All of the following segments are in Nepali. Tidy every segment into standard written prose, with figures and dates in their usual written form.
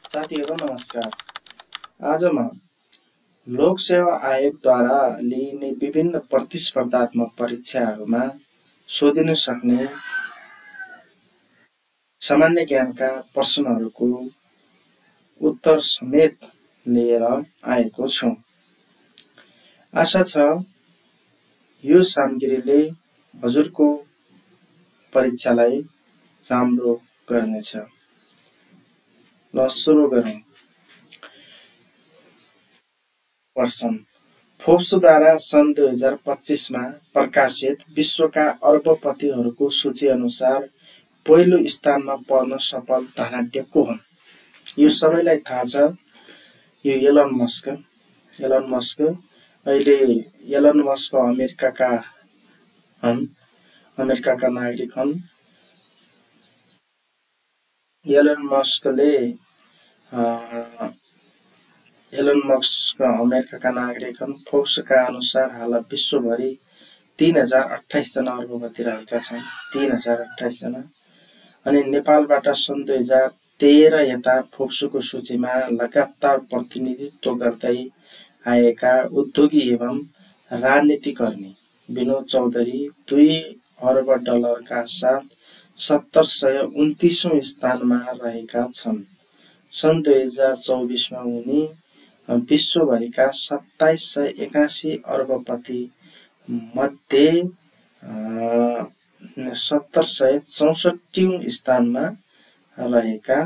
साथीहरू नमस्कार। आज म लोक सेवा आयोगद्वारा लिइने विभिन्न प्रतिस्पर्धात्मक परीक्षाहरूमा सोधिन सक्ने सामान्य ज्ञानका प्रश्नहरूको उत्तर समेत लिएर आएको छु। आशा छ यो सामग्रीले हजुरको परीक्षालाई राम्रो गर्नेछ। ल सुरु गरौँ। प्रश्न फोर्ब्सद्वारा सन् 2025 मा प्रकाशित विश्वका अर्बपतिहरूको सूची अनुसार पहिलो स्थानमा पर्न सफल धनाढ्य को हुन्? यो सबैलाई थाहा छ। यो एलन मस्क अहिले एलन मस्क अमेरिकाका नागरिक हुन्। एलन मस्क अमेरिकाका नागरिक हुन्। फोर्ब्सका अनुसार हाल विश्वभरि 3028 जना अर्बपति रहेका छन्। 3028 जना। अनि नेपालबाट सन् 2013 यता फोर्ब्सको सूचीमा लगातार प्रतिनिधित्व गर्दै आएका उद्योगी एवं राजनीतिकर्मी विनोद चौधरी 2 अर्ब डलरका साथ 1729औं स्थानमा रहेका छन्। सन् 2024 मा उनी विश्वभरिका 2781 अर्बपति मध्ये 1764औं स्थानमा रहेका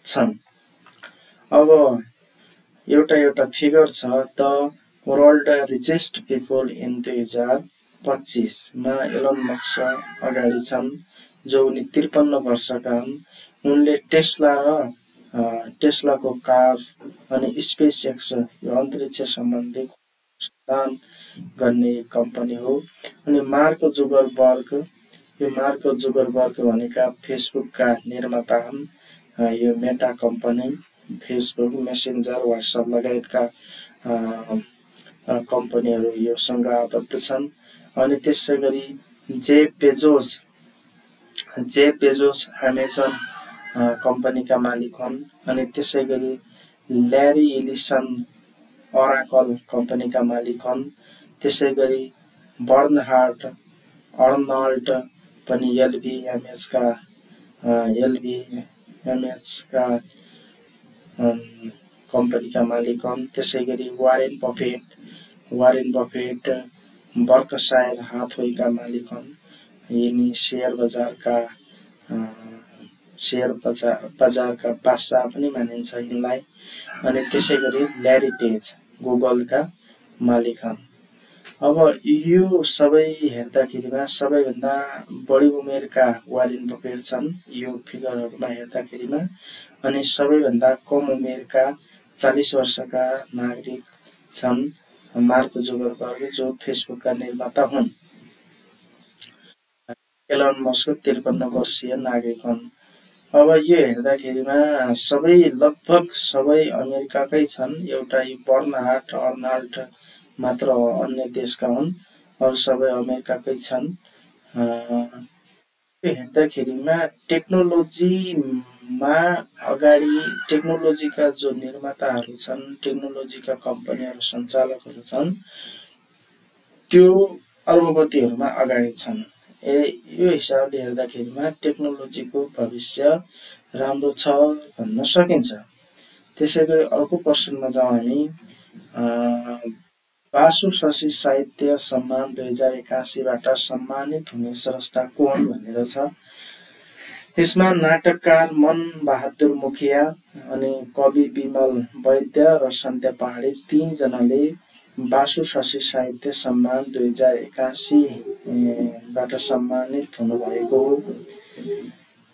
छन्। अब एउटा फिगर छ। The world richest people in 2025 मा एलन मस्क अगाडि छन्, जो उनी 53 वर्षका हुन्। उनले टेस्लाको कार अनि स्पेस एक्स यो अन्तरिक्ष सम्बन्धी अनुसन्धान गर्ने कम्पनी हो। अनि मार्क जुगरबर्ग भनेका फेसबुकका निर्माता हुन्। यो मेटा कम्पनी फेसबुक, मेसेन्जर, व्हाट्सएप लगायतका कम्पनीहरू योसँग आबद्ध छन्। अनि त्यसै गरी जेफ बेजोस अमेजन कम्पनीका मालिक हुन्। अनि त्यसै गरी ल्यारी एलिसन ओराकल कम्पनीका मालिक हुन्। त्यसै गरी बर्नहार्ड अर्नल्ड पनि एलभीएमएचका कम्पनीका मालिक हुन्। त्यसै गरी वारेन बफेट बर्कसायर हाथवेका मालिक हुन्। यिनी शेयर बजारका बादशाह पनि मानिन्छ यिनलाई। अनि त्यसै गरी ल्यारी पेज गुगलका मालिक हुन्। अब यो सबै हेर्दाखेरिमा सबैभन्दा बढी उमेरका वारेन बफेट छन् यो फिगरहरूमा हेर्दाखेरिमा। अनि सबैभन्दा कम उमेरका 40 वर्षका नागरिक छन् मार्क जुगरबर्ग, जो फेसबुकका निर्माता हुन्। एलन मस्क 53 वर्षीय नागरिक हुन्। अब यो हेर्दाखेरिमा लगभग सबै अमेरिकाकै छन्। एउटा यो बर्नहार्ड अर्नल्ड मात्र अन्य देशका हुन्। अरू सबै अमेरिकाकै छन्। यो हेर्दाखेरिमा टेक्नोलोजीका जो निर्माताहरू छन्, टेक्नोलोजीका कम्पनीहरू सञ्चालकहरू छन्, त्यो अर्बपतिहरूमा अगाडि छन्। यो हिसाबले हेर्दाखेरिमा टेक्नोलोजीको भविष्य राम्रो छ भन्न सकिन्छ। त्यसै गरी अर्को प्रश्नमा जाउँ हामी। वासु शशी साहित्य सम्मान 2081 बाट सम्मानित हुने स्रष्टा को हुन् भनेर छ। यसमा नाटककार मन बहादुर मुखिया अनि कवि विमल वैद्य र सन्ध्या पहाडी 3 जनाले वासु शशी साहित्य सम्मान 2081 बाट सम्मानित हुनुभएको हो।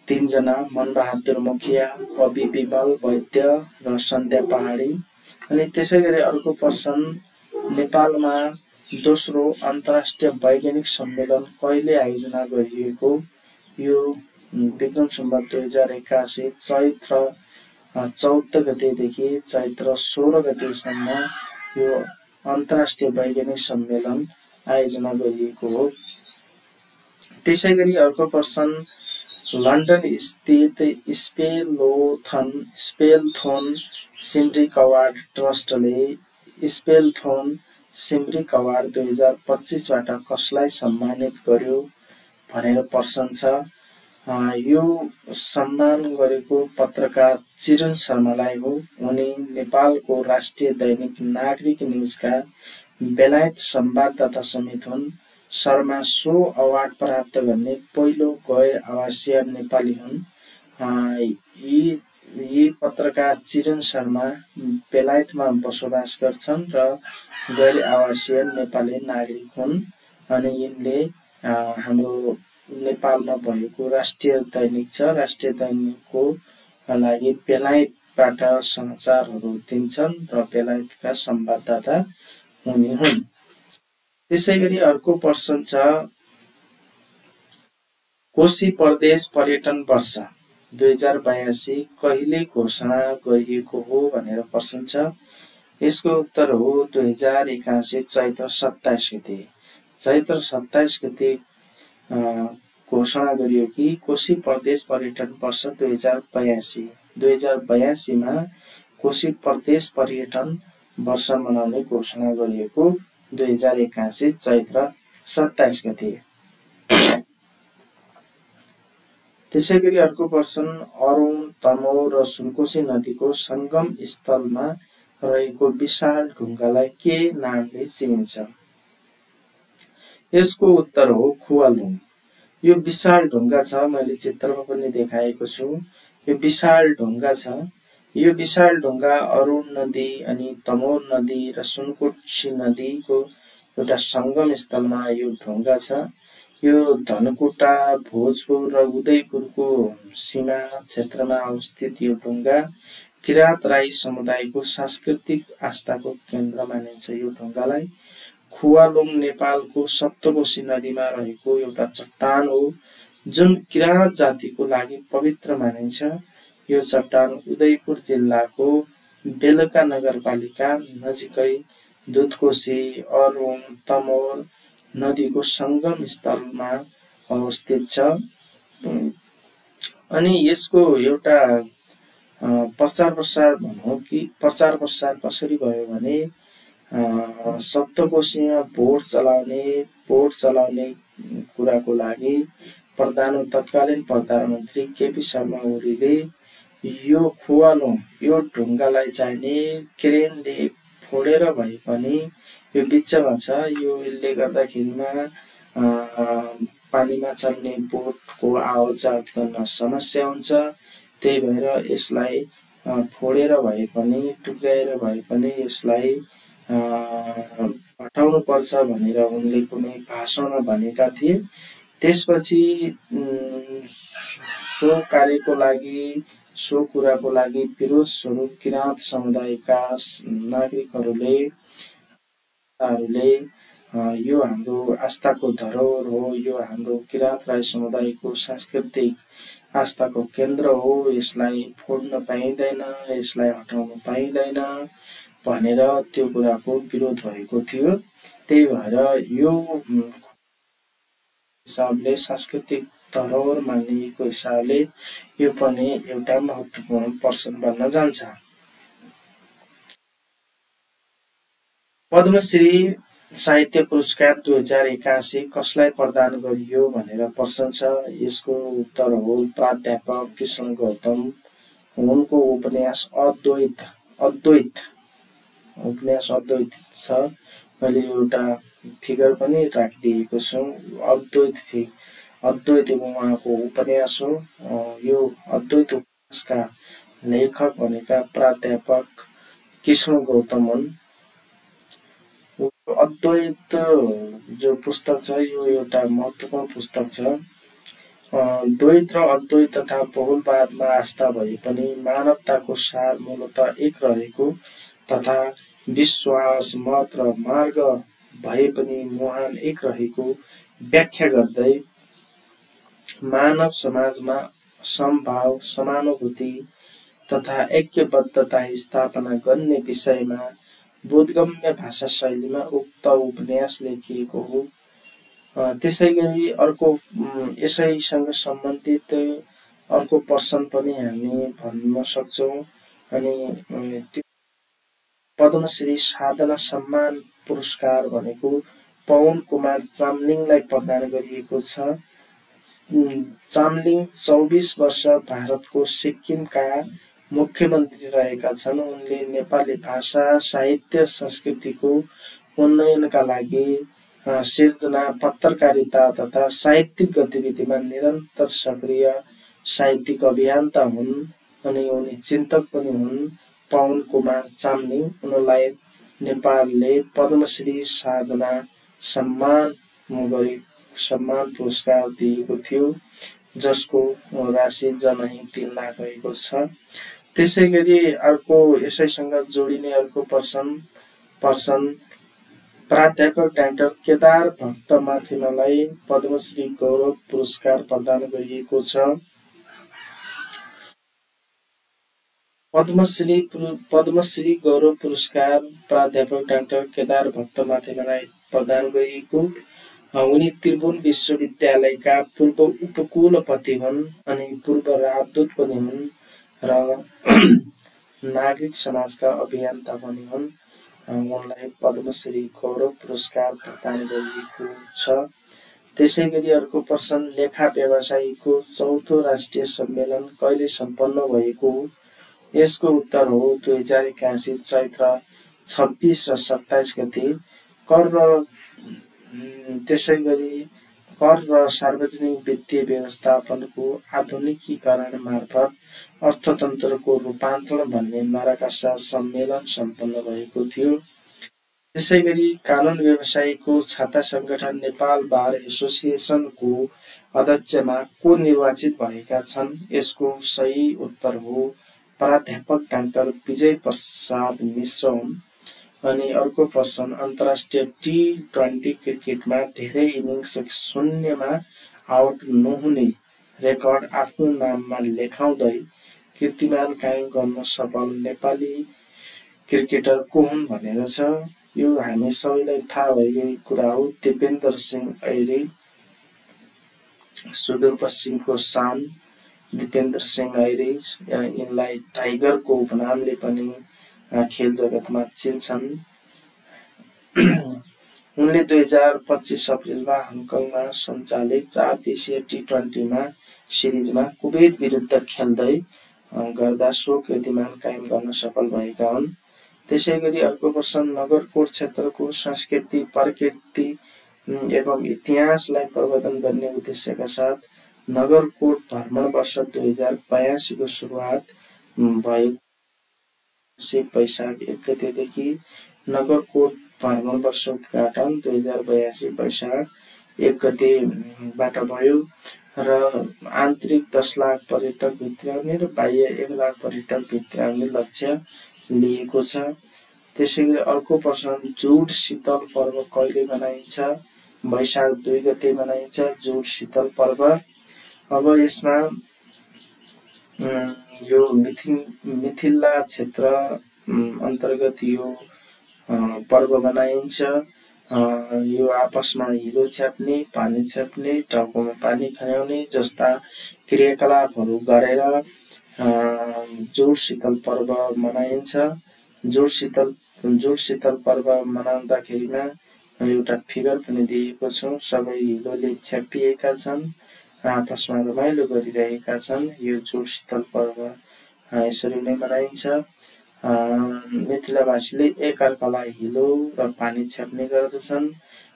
3 जना मन बहादुर मुखिया, कवि विमल वैद्य र सन्ध्या पहाडी। अनि त्यसै गरी अर्को प्रश्न, नेपालमा दोस्रो अन्तर्राष्ट्रिय वैज्ञानिक सम्मेलन कहिले आयोजना गरिएको? यो विक्रम सम्वत 2081 चैत्र 14 गतेदेखि चैत्र 16 गतेसम्म यो अन्तर्राष्ट्रिय वैज्ञानिक सम्मेलन आयोजना गरिएको हो। त्यसै गरी अर्को प्रश्न, लन्डन स्थित स्पेलथोन सिमरिक अवार्ड ट्रस्टले स्पेलथोन सिमरिक अवार्ड 2025बाट कसलाई सम्मानित गर्यो भनेर प्रश्न छ। यो सम्मान गरेको पत्रकार चिरण शर्मालाई हो। उनी नेपालको राष्ट्रिय दैनिक नागरिक न्युजका बेलायत संवाददाता समेत हुन्। शर्मा सो अवार्ड प्राप्त गर्ने पहिलो गैर आवासीय नेपाली हुन्। यी पत्रकार चिरण शर्मा बेलायतमा बसोबास गर्छन् र गैर आवासीय नेपाली नागरिक हुन्। अनि यिनले हाम्रो नेपालमा भएको राष्ट्रिय दैनिक छ, राष्ट्रिय दैनिकको लागि बेलायतबाट समाचारहरू दिन्छन् र बेलायतका संवाददाता उनी हुन्। त्यसैगरी अर्को प्रश्न छ, कोशी प्रदेश पर्यटन वर्ष 2082 कहिले घोषणा गरिएको हो भनेर प्रश्न छ। यसको उत्तर हो 2081 चैत्र 27 गते। चैत्र 27 गते घोषणा गरियो कि कोशी प्रदेश पर्यटन वर्ष 2082। 2082 मा कोशी प्रदेश पर्यटन वर्ष मनाउने घोषणा गरिएको 2081 चैत्र 27 गते। त्यसैगरी अर्को प्रश्न, अरुण, तमोर र सुनकोशी नदीको संगम स्थलमा रहेको विशाल ढुङ्गालाई के नामले चिनिन्छ? यसको उत्तर हो खुवालुङ। यो विशाल ढुङ्गा छ, मैले चित्रमा पनि देखाएको छु। यो विशाल ढुङ्गा छ। यो विशाल ढुङ्गा अरुण नदी अनि तमोर नदी र सुनकोशी नदीको एउटा संगम स्थलमा यो ढुङ्गा छ। यो धनकुटा, भोजपुर र उदयपुरको सीमा क्षेत्रमा अवस्थित यो ढुङ्गा किराँत राई समुदायको सांस्कृतिक आस्थाको केन्द्र मानिन्छ। यो ढुङ्गालाई खुवालुङ नेपालको सप्तकोशी नदीमा रहेको एउटा चट्टान हो जुन किराँत जातिको लागि पवित्र मानिन्छ। यो चट्टान उदयपुर जिल्लाको बेलुका नगरपालिका नजिकै दुधकोशी, अरुण, तमोर नदीको संगम स्थलमा अवस्थित छ। अनि यसको एउटा प्रचार प्रसार भनौँ कि प्रचार प्रसार कसरी भयो भने सप्तकोशीमा भोट चलाउने कुराको लागि तत्कालीन प्रधानमन्त्री केपी शर्मा ओलीले यो खुवालुङ यो ढुङ्गालाई चाहिने क्रेनले फोडेर भए पनि यो बिचमा छ। यसले गर्दाखेरिमा पानीमा चल्ने बोटको आवतजावत गर्न समस्या हुन्छ। त्यही भएर यसलाई फोडेर भए पनि टुक्राएर भए पनि यसलाई हटाउनु पर्छ भनेर उनले कुनै भाषणमा भनेका थिए। त्यसपछि सो कुराको लागि विरोध स्वरूप किराँत समुदायका नागरिकहरूले यो हाम्रो आस्थाको धरोहर हो, यो हाम्रो किराँत राई समुदायको सांस्कृतिक आस्थाको केन्द्र हो, यसलाई फोड्न पाइँदैन, यसलाई हटाउन पाइँदैन भनेर त्यो कुराको विरोध भएको थियो। त्यही भएर यो हिसाबले सांस्कृतिक धरोहर मानिएको हिसाबले यो पनि एउटा महत्त्वपूर्ण प्रश्न बन्न जान्छ। पद्मश्री साहित्य पुरस्कार 2081 कसलाई प्रदान गरियो भनेर प्रश्न छ। यसको उत्तर हो प्राध्यापक कृष्ण गौतम। उनको उपन्यास अद्वैत छ। मैले एउटा फिगर पनि राखिदिएको छु। अद्वैत उहाँको उपन्यास हो। यो अद्वैत उपन्यासका लेखक भनेका प्राध्यापक कृष्ण गौतम हुन्। अद्वैत जो पुस्तक छ यो एउटा महत्त्वपूर्ण पुस्तक छ। द्वैत र अद्वैत तथा बहुलवादमा आस्था भए पनि मानवताको सार मूलतः एक रहेको तथा विश्वास, मत र मार्ग भए पनि मुहान एक रहेको व्याख्या गर्दै मानव समाजमा समभाव, समानुभूति तथा ऐक्यबद्धता स्थापना गर्ने विषयमा बोधगम्य भाषा शैलीमा उक्त उपन्यास लेखिएको हो। त्यसैगरी अर्को यसैसँग सम्बन्धित अर्को प्रश्न पनि हामी भन्न सक्छौँ। अनि त्यो पद्मश्री साधना सम्मान पुरस्कार भनेको पवन कुमार चामलिङलाई प्रदान गरिएको छ। चामलिङ 24 वर्ष भारतको सिक्किमका मुख्यमन्त्री रहेका छन्। उनले नेपाली भाषा, साहित्य, संस्कृतिको उन्नयनका लागि सिर्जना, पत्रकारिता तथा साहित्यिक गतिविधिमा निरन्तर सक्रिय साहित्यिक अभियन्ता हुन् अनि उनी चिन्तक पनि हुन्। पवन कुमार चामलिङ, उनलाई नेपालले पद्मश्री साधना सम्मान पुरस्कार दिएको थियो, जसको राशि जनही 3 लाख रहेको छ। त्यसैगरी अर्को यसैसँग जोडिने अर्को प्रश्न प्राध्यापक डाक्टर केदार भक्तमाथिमालाई पद्मश्री गौरव पुरस्कार प्रदान गरिएको छ। पद्मश्री गौरव पुरस्कार प्राध्यापक डाक्टर केदार भक्तमाथिमालाई प्रदान गरिएको। उनी त्रिभुवन विश्वविद्यालयका पूर्व उपकुलपति हुन् अनि पूर्व राजदूत पनि हुन् र नागरिक समाजका अभियन्ता पनि हुन्। उनलाई पद्मश्री गौरव पुरस्कार प्रदान गरिएको छ। त्यसैगरी अर्को प्रश्न लेखा व्यवसायीको 4थो राष्ट्रिय सम्मेलन कहिले सम्पन्न भएको हो? यसको उत्तर हो 2081 चैत्र 26 र 27 गते। कर र त्यसैगरी कर र सार्वजनिक वित्तीय व्यवस्थापनको आधुनिकीकरण मार्फत अर्थतन्त्रको रूपान्तरण भन्ने नाराका साथ सम्मेलन सम्पन्न भएको थियो। त्यसैगरी कानुन व्यवसायीको छाता संगठन नेपाल बार एसोसिएसनको अध्यक्षमा को निर्वाचित भएका छन्? यसको सही उत्तर हो प्राध्यापक डाक्टर विजय प्रसाद मिश्र हुन्। अनि अर्को प्रश्न अन्तर्राष्ट्रिय T20 क्रिकेटमा धेरै इनिङ्स शून्यमा आउट नहुने रेकर्ड आफ्नो नाममा लेखाउँदै कीर्तिमान कायम गर्न सफल नेपाली क्रिकेटर को हुन् भनेर छ। यो हामी सबैलाई थाहा भएको कुरा हो, दिपेन्द्र सिंह ऐरी। सुदूरपश्चिमको शान दिपेन्द्र सिंह ऐरी, यिनलाई टाइगरको उपनामले पनि खेल जगतमा चिन्छन्। उनले 2025 अप्रिलमा हङकङमा सञ्चालित 4 देशीय T20 सिरिजमा कुवेत विरुद्ध खेल्दै गर्दा सो कीर्तिमान कायम गर्न सफल भएका हुन्। त्यसैगरी अर्को प्रश्न नगरकोट क्षेत्रको संस्कृति, प्रकृति एवं इतिहासलाई प्रवर्धन गर्ने उद्देश्यका साथ नगरकोट भ्रमण वर्ष 2082 को सुरुवात भएको वैशाख 1 गतेदेखि नगरकोट भ्रमण वर्ष उद्घाटन 2082 वैशाख 1 गतेबाट भयो र आन्तरिक 10 लाख पर्यटक भित्राउने र बाह्य 1 लाख पर्यटक भित्राउने लक्ष्य लिएको छ। त्यसैगरी अर्को प्रश्न जुड शीतल पर्व कहिले मनाइन्छ? वैशाख 2 गते मनाइन्छ जुड शीतल पर्व। अब यसमा यो मिथिला क्षेत्र अन्तर्गत यो पर्व मनाइन्छ। यो आपसमा हिलो छ्याप्ने, पानी छ्याप्ने, टाउकोमा पानी खन्याउने जस्ता क्रियाकलापहरू गरेर जुड शीतल पर्व मनाइन्छ। जुड शीतल पर्व मनाउँदाखेरिमा एउटा फिगर पनि दिएको छ। सबै हिलोले छ्यापिएका छन्, आपसमा रमाइलो गरिरहेका छन्। यो जुड शीतल पर्व यसरी नै मनाइन्छ। मिथिलावासीले एकअर्कालाई हिलो र पानी छ्याप्ने गर्दछन्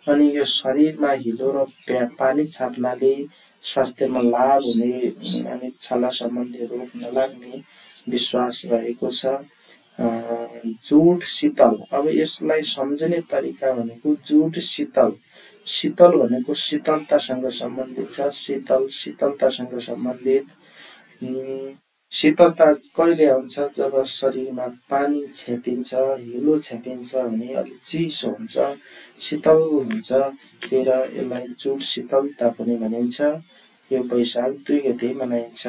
अनि यो शरीरमा हिलो र पानी छाप्नाले स्वास्थ्यमा लाभ हुने अनि छाला सम्बन्धी रोग नलाग्ने विश्वास रहेको छ। जुड शीतल, अब यसलाई सम्झने तरिका भनेको जुड शीतल, शीतल भनेको शीतलतासँग सम्बन्धित छ। शीतलतासँग सम्बन्धित। शीतलता कहिले आउँछ? जब शरीरमा पानी छेपिन्छ, हिलो छेपिन्छ भने अलिक चिसो हुन्छ, शीतल हुन्छ, त्यही यसलाई जुड शीतलता पनि भनिन्छ। यो वैशाख 2 गते मनाइन्छ।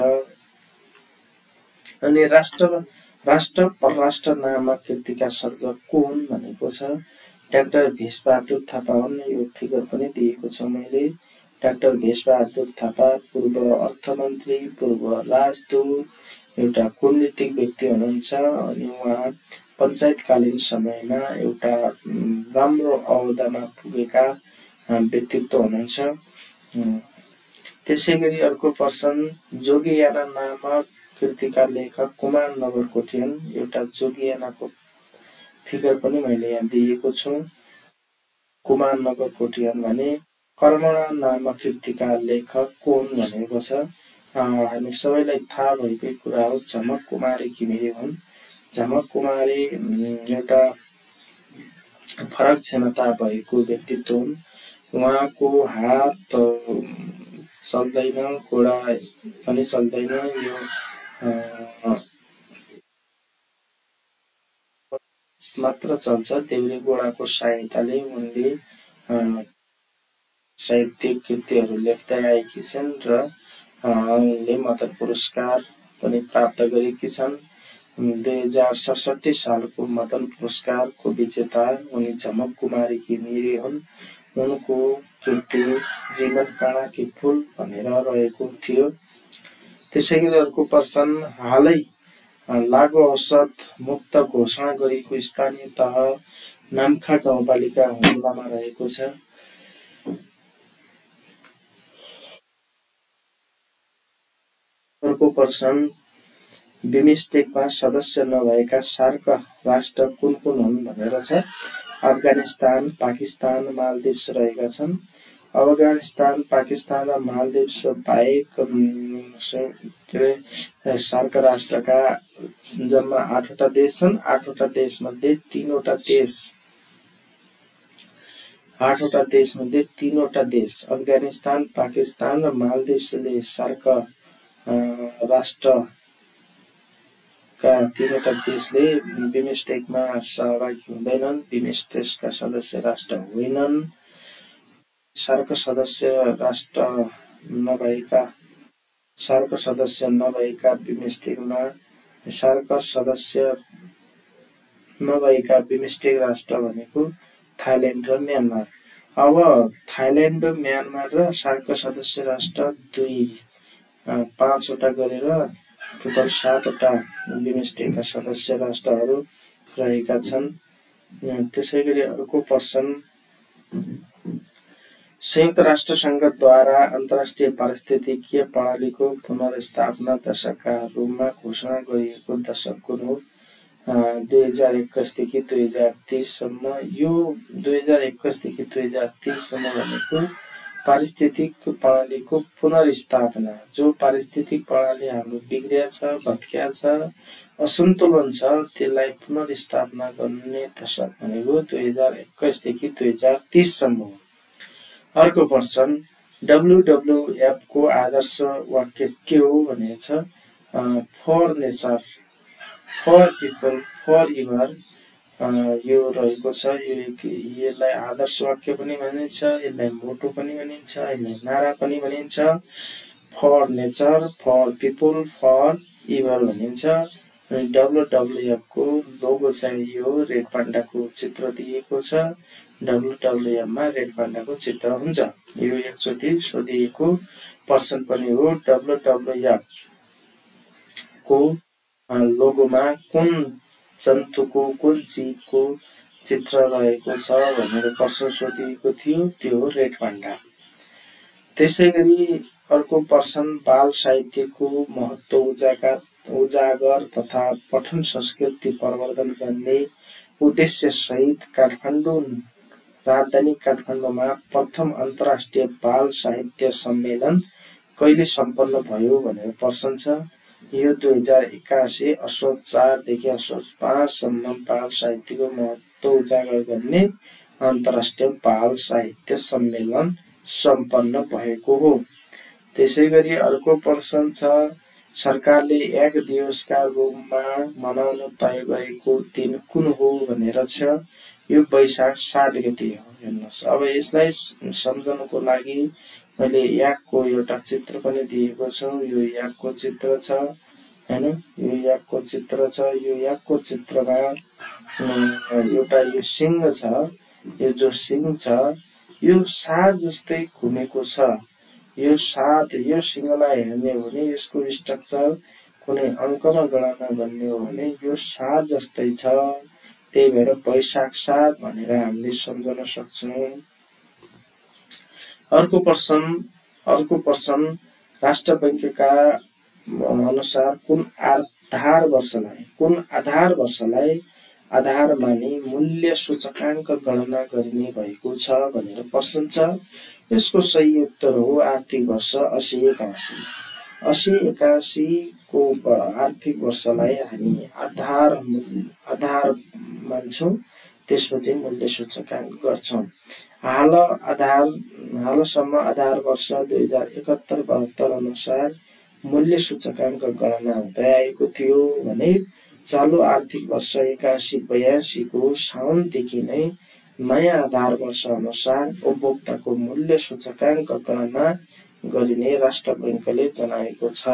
अनि राष्ट्र परराष्ट्र नामक कृतिका सर्जक को हुन् भनेको छ। डाक्टर भेषबहादुर थापा हुन्। यो फिगर पनि दिएको छ मैले। डाक्टर भेषबहादुर थापा पूर्व अर्थमन्त्री, पूर्व राजदूत, एउटा कूटनीतिक व्यक्ति हुनुहुन्छ अनि उहाँ पञ्चायतकालीन समयमा एउटा राम्रो अहोदामा पुगेका व्यक्तित्व हुनुहुन्छ। त्यसैगरी अर्को पर्सन जोगीयाना नामक कृतिका लेखक कुमार नगरकोटियान। एउटा जोगीयानाको फिगर पनि मैले यहाँ दिएको छु। कुमार नगरकोटियान भने कर्मणा नामक कृतिका लेखक को हुन् भनेको छ। हामी सबैलाई थाहा भएकै कुरा हो, झमक कुमारी घिमिरे हुन्। झमक कुमारी एउटा फरक क्षमता भएको व्यक्तित्व हुन्। उहाँको हात चल्दैन, घोडा पनि चल्दैन, यो मात्र चल्छ। देउरे घोडाको सहायताले उनले साहित्यिक कृतिहरू लेख्दै आएकी छन् र उनले मदन पुरस्कार पनि प्राप्त गरेकी छन्। 2067 सालको मदन पुरस्कारको विजेता उनी झमक कुमारी घिमिरे हुन्। उनको कृति जीवन काँडाकी फूल भनेर रहेको थियो। त्यसैगरी अर्को पर्सन हालै लागु औषध मुक्त घोषणा गरेको स्थानीय तह नाम्खा गाउँपालिका हुम्लामा रहेको छ। अर्को पर्सन बिमस्टेकमा सदस्य नभएका सार्क राष्ट्र कुन कुन हुन् भनेर छ। अफगानिस्तान, पाकिस्तान, मालदिप्स रहेका छन्। अफगानिस्तान, पाकिस्तान र मालदिप्स बाहेक सार्क राष्ट्रका जम्मा 8वटा देश छन्। 8वटा देशमध्ये 3वटा देश अफगानिस्तान, पाकिस्तान र मालदिप्सले सार्क राष्ट्रका 3वटा देशले बिमस्टेकमा सहभागी हुँदैनन्, बिमस्टेकका सदस्य राष्ट्र होइनन्। सार्क सदस्य नभएका बिमस्टेक राष्ट्र भनेको थाइल्यान्ड र म्यानमार। अब थाइल्यान्ड, म्यानमार र सार्क सदस्य राष्ट्र 5वटा गरेर टोटल 7वटा बिमस्टेकका सदस्य राष्ट्रहरू रहेका छन्। त्यसैगरी अर्को पर्सन संयुक्त राष्ट्र संघद्वारा अन्तर्राष्ट्रिय पारिस्थितिकीय प्रणालीको पुनर्स्थापना दशकका रूपमा घोषणा गरिएको दशक कुन हो? 2021 देखि 2030 सम्म। यो 2021 देखि 2030 सम्म भनेको पारिस्थितिक प्रणालीको पुनर्स्थापना, जो पारिस्थितिक प्रणाली हाम्रो बिग्रिया छ, भत्किया छ, असन्तुलन छ, त्यसलाई पुनर्स्थापना गर्ने दशक भनेको 2021 देखि 2030 सम्म हो। अर्को पर्सन WWF को आदर्श वाक्य के हो भनेको छ। For nature, for people, for ever, यो रहेको छ। यसलाई आदर्श वाक्य पनि भनिन्छ, यसलाई मोटो पनि भनिन्छ, यसलाई नारा पनि भनिन्छ। For nature, for people, for ever भनिन्छ। WWF को लोगो चाहिँ यो रेड पान्डाको चित्र दिएको छ। WWF मा रेड पान्डाको चित्र हुन्छ। यो एकचोटि सोधिएको पर्सन पनि हो। WWF को लोगोमा कुन जन्तुको, कुन जीवको चित्र रहेको छ भनेर प्रश्न सोधिएको थियो, त्यो हो रेड पान्डा। त्यसैगरी अर्को पर्सन बाल साहित्यको महत्त्व उजागर तथा पठन संस्कृति प्रवर्धन गर्ने उद्देश्य सहित राजधानी काठमाडौँमा प्रथम अन्तर्राष्ट्रिय बाल साहित्य सम्मेलन कहिले सम्पन्न भयो भनेर प्रश्न छ। यो 2081 असोज 4 देखि असोज 5 सम्म बाल साहित्यको महत्त्व उजागर गर्ने अन्तर्राष्ट्रिय बाल साहित्य सम्मेलन सम्पन्न भएको हो। त्यसैगरी अर्को प्रश्न छ, सरकारले एक दिवसका रूपमा मनाउन तय गरेको दिन कुन हो भनेर छ। यो वैशाख 7 गते हो। हेर्नुहोस्, अब यसलाई सम्झनको लागि मैले याकको एउटा चित्र पनि दिएको छु। यो याकको चित्र छ हैन, यो याकको चित्र छ। यो याकको चित्रमा एउटा यो सिंह छ। यो जो सिङ छ यो साँध जस्तै घुमेको छ। यो सिङलाई हेर्ने हो भने यसको स्ट्रक्चर कुनै अङ्कमा गणना गर्ने हो भने यो साँध जस्तै छ। त्यही भएर वैशाख ७ भनेर हामीले सम्झन सक्छौँ। अर्को प्रश्न राष्ट्र बैंकका अनुसार कुन आधार वर्षलाई आधार मानि मूल्य सूचकाङ्क गणना गरिने भएको छ भनेर प्रश्न छ। यसको सही उत्तर हो आर्थिक वर्ष 80-81। 80-81 को आर्थिक वर्षलाई हामी आधार मान्छौँ, त्यसपछि मूल्य सूचकाङ्क गर्छौँ। हालसम्म आधार वर्ष 2071-72 अनुसार मूल्य सूचकाङ्क गणना हुँदै आएको थियो भने चालु आर्थिक वर्ष 81-82 को साउनदेखि नै नयाँ आधार वर्ष अनुसार उपभोक्ताको मूल्य सूचकाङ्क गणना गरिने राष्ट्र बैंकले जनाएको छ।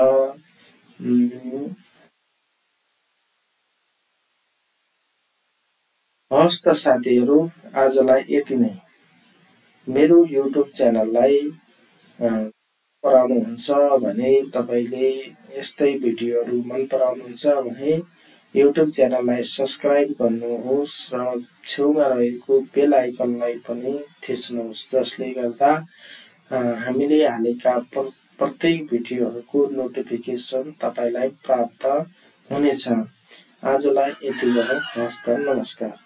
हस् त साथीहरू, आजलाई यति नै। मेरो युट्युब च्यानललाई पराउनुहुन्छ भने तपाईले यस्तै भिडियोहरू मन पराउनुहुन्छ भने युट्युब च्यानललाई सब्स्क्राइब गर्नुहोस् र छेउमा रहेको बेल आइकनलाई पनि थिच्नुहोस्, जसले गर्दा हामीले हालेका प्रत्येक भिडियोहरूको नोटिफिकेसन तपाईलाई प्राप्त हुनेछ। आजलाई यति गरौँ। हस्त नमस्कार।